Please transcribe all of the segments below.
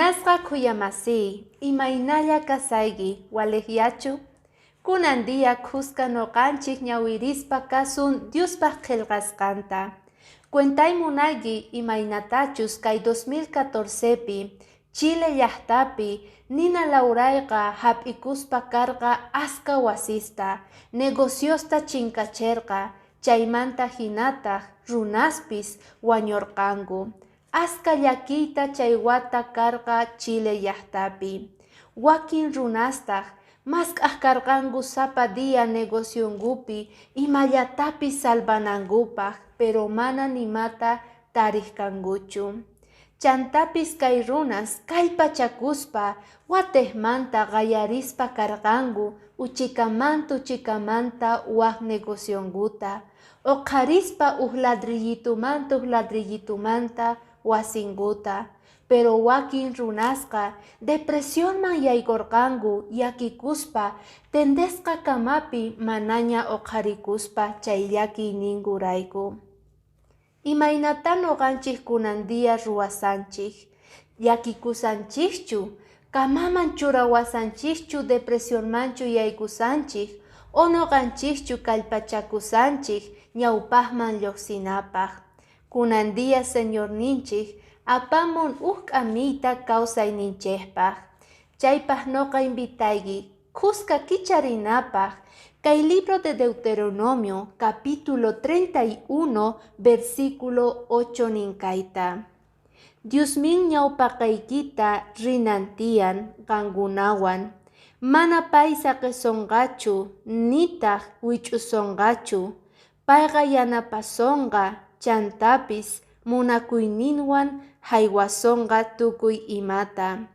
Munasqa khuyamasíy, imaynalla kasayki, waliqyachu? Kunan día khuska nuqanchik ñawirispa kasun Diospaq qillqasqanta. Cuentay munayki imaynatachus kay 2014pi Chile llaqtapi nina lawrayqa hap'ikuspa karqa aska wasista, negociosta chinkachirqa, chaymanta hinataq runaspis wañurqanku. Aska llakiyta chay wata karqa Chile llaqtapi. Wakin runastaq mask'aq karqanku sapa día negocionkupi imallatapis salvanankupaq, pero mana nimata tariq kankuchu. Chantapis kay runas kallpachakuspa watiqmanta qallarispa karqanku uchikamanta uchikamanta wak negocionkuta, uqharispa uj ladrillitumanta uj ladrillitumanta wasinkuta. Pero wakin runasqa depresionman yaykurqanku llakikuspa tendesqa kamapi manaña uqharikuspa chay llakiyninkurayku. Imaynata nuqanchik kunan día ruwasanchik? Llakikusanchikchu? Kamaman churawasanchikchu depresionmanchu yaykusanchik? O nuqanchikchu kallpachakusanchik ñawpaqman lluqsinapaq? Kunan día Señorninchik apamun uj k'amiyta kawsayninchikpaq. Chaypaq nuqa invitayki khuska kicharinapaq kay libro de Deuteronomio capítulo 31 versículo 8 ninkayta. Diosmin ñawpaqaykita rinan tiyan qankunawan. Mana pay saqisonqachu nitaq wich'usonqachu. Payqa yanapasonqa chantapis munakuyninwan haywasonqa tukuy imata.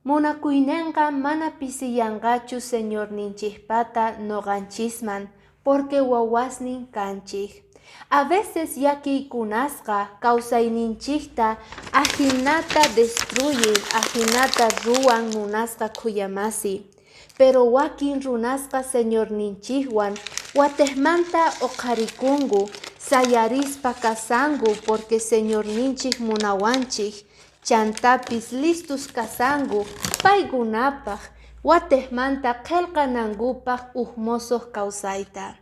Munakuyninqa mana pisiyanqachu Señorninchikpata nuqanchisman porque wawasnin kanchik. A veces llakiykunasqa kawsayninchikta ajinata destruyen, ajinata ruwan munasqa khuyamasi. Pero wakin runasqa Señorninchikwan watiqmanta uqharikunku, sayarispa kasanku porque Señorninchik munawanchik, chantapis listos kasanku paykunapaq watiqmanta qillqanankupaq uj musuq kawsayta.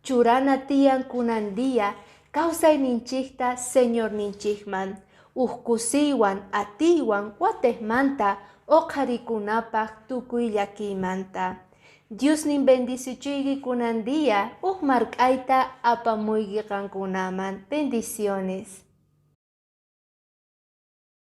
Churana tiyan kunan día kawsayninchikta Señorninchikman, uj kusiywan atiywan watiqmanta uqharikunapaq tukuy llakiymanta. Diosnin bendicichuyki kunan día uj mark'ayta apamuyki qankunaman. Bendiciones.